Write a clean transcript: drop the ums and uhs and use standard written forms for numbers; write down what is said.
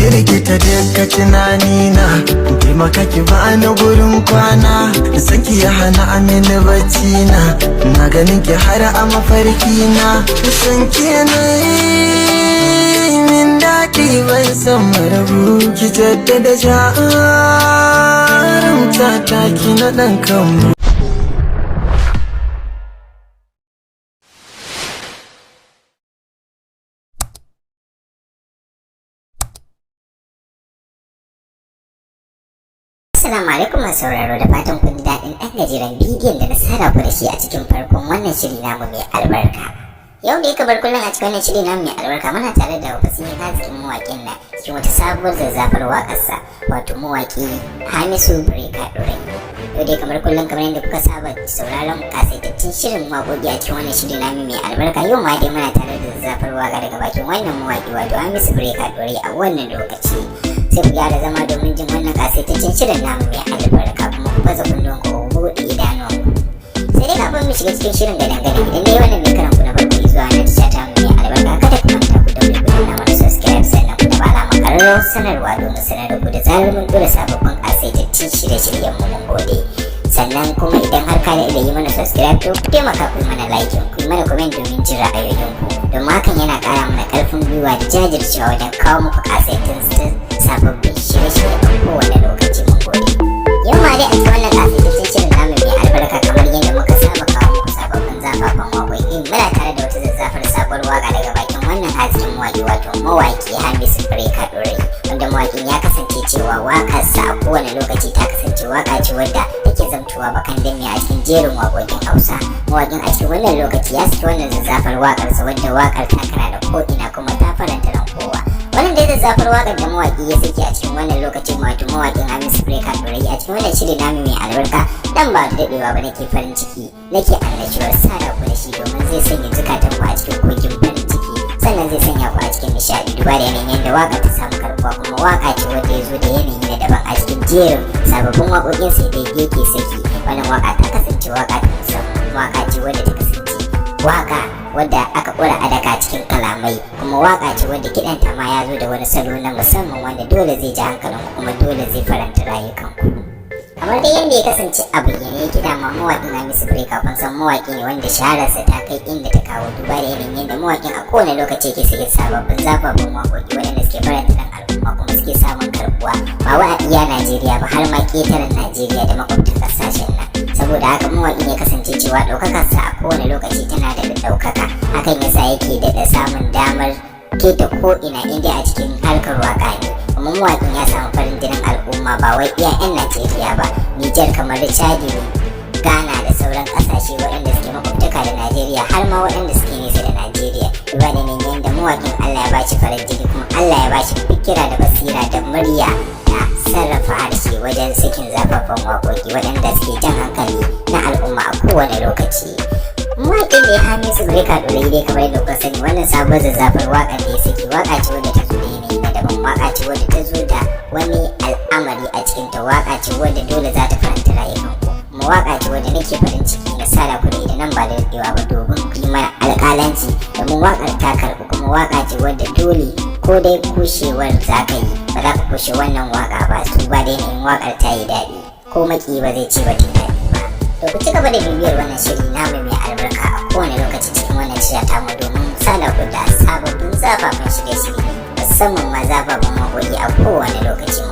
Rikita duka tunanina, taimaka ki bani gurin kwana. San ki ya hana amini bacci na, na ganin ki har a mafarki na. San ki na min daɗi, ban san marabu. Ki jaddada jarumta ta ki na ɗan kanmu. Assalamu alaikum masu sauraro, da fatan kun ji daɗin ɗan gajeren bidiyon da na sada ku da shi a cikin farkon wannan shiri namu mai albarka. Yau da kamar kullum a cikin wannan shiri namu mai albarka, muna tare da fasihin haziƙin mawaƙin nan cikin wata sabuwar zazzafar waƙarsa, wato mawaƙi Hamisu Breaker Ɗorayi. Yau dai kamar kullum, kamar yadda kuka saba sauraron kasaitattun shirin waƙoƙi a cikin wannan shiri namu mai albarka, yau ma dai muna tare da zazzafar waƙa daga bakin wannan mawaƙi, wato Hamisu Breaker Ɗorayi a wannan lokaci. Sai ku gyara zama domin jin wannan kasaitaccen shirin namu mai albarka, kuma ku baza kunnuwan ku, ku buɗe idanuwan ku. Sai dai kafin mu shiga cikin shirin gadan gadan, idan dai wannan ne karan ku na farko zuwa na tasha ta mu mai albarka, kada ku manta ku daure ku danna mana subscribe, sannan ku taɓa alamar ƙararrawar sanarwa domin sanar da ku da zarar mun ɗora sababbin kasaitattun shirye-shiryen mu. Mun gode. Sannan kuma idan har ka da yi mana subscribe, to ku taimaka ku yi mana like, ku yi mana comment domin jin ra'ayoyinku, domin hakan yana ƙara mana ƙarfin gwiwa da jajircewa wajen kawo muku kasaitun sababbin shirye-shirye a kowane lokaci. Mun gode. Yau ma dai a cikin wannan kasaitaccen shirin namu mai albarka, kamar yadda muka saba kawo muku sababbin zafafan waƙoƙi, muna tare da wata zazzafar sabuwar waƙa daga bakin wannan haziƙin mawaƙi, wato mawaƙi Hamisu Breaker Ɗorayi, wanda mawaƙin ya kasance cewa waƙarsa a kowane lokaci ta kasance waƙa ce wadda take zamtuwa bakan damiya a cikin jerin waƙoƙin Hausa. Mawaƙin a cikin wannan lokaci ya saki wannan zazzafar waƙarsa, wadda waƙar ta kara da ko'ina kuma ta faranta ran kowa. Wannan dai zazzafar waƙar da mawaƙi ya saki a cikin wannan lokacin, wato mawaƙin Hamisu Breaker Ɗorayi, a cikin wannan shiri namu mai albarka, dan ba da daɗewa ba nake farin ciki, nake annashuwar sada ku da shi, domin zai sanya zukatan ku a cikin kogin farin ciki, sannan zai sanya ku a cikin nishaɗi, duba da yanayin yadda waƙa ta samu karɓuwa, kuma waƙa ce wadda ya zo da yanayi na daban a cikin jerin sababbin waƙoƙin sai da yake saki. Wannan waƙa ta kasance waƙa ta musamman, waƙa ce wadda ta kasance waƙa wadda aka ƙura adaka cikin kalamai, kuma waƙa ce wadda kiɗanta ma ya zo da wani salo na musamman wanda dole zai ji hankalinku kuma dole zai faranta rayukanku. Kamar dai yadda ya kasance a bayyane yake dama, mawaƙin Hamisu Breaker, kun san mawaƙi ne wanda shahararsa ta kai inda ta kawo, duba da yanayin yadda mawaƙin a kowane lokaci yake sakin sababbin zafafan waƙoƙi waɗanda suke faranta ran al'umma kuma suke samun karɓuwa, ba wai a iya Najeriya ba, har ma ƙetaren Najeriya da makwabtan ƙasashen nan. Saboda haka mawaƙin ya kasance cewa ɗaukakarsa a kowane lokaci tana da ɗaukaka, hakan yasa yake daɗa samun damar keta ko'ina inda a cikin harkar waƙa ne. Kuma mawaƙin ya samu farin jinin al'umma ba wai iya 'yan Najeriya ba, Nijar, kamar Chadi, Ghana da sauran ƙasashe waɗanda suke makwabtaka da Najeriya, har ma waɗanda suke nesa da Najeriya. Duba da nan yadda mawaƙin Allah ya bashi farin jini, kuma Allah ya bashi fikira da basira da murya da sarrafa harshe wajen sakin zafafan waƙoƙi waɗanda suke jan hankali na al'umma a kowane lokaci. Mawaƙin da ya Hamisu Breaker Ɗorayi dai, kamar yadda kuka sani, wannan sabuwar zazzafar waƙar da ya saki waƙa ce wadda ta zo da yanayi na daban, waƙa ce wadda ta zo da wani al'amari a cikin ta, waƙa ce wadda dole za ta faranta rayukanku, kuma waƙa ce wadda nake farin ciki na sada ku da ita nan ba da daɗewa ba domin ku yi mana alƙalanci, domin waƙar ta karɓi, kuma waƙa ce wadda dole ko dai kushewar za ka yi, ba za ka kushe wannan waƙa ba, su ba da yanayin waƙar ta yi daɗi, ko maki ba zai ce ba ta daɗi ba. To ku ci gaba da bibiyar wannan shiri namu mai albarka a kowane lokaci cikin wannan shirya tamu domin sada ku da sababbin zafafan shirye-shirye, musamman ma zafafan maƙoƙi a kowane lokaci.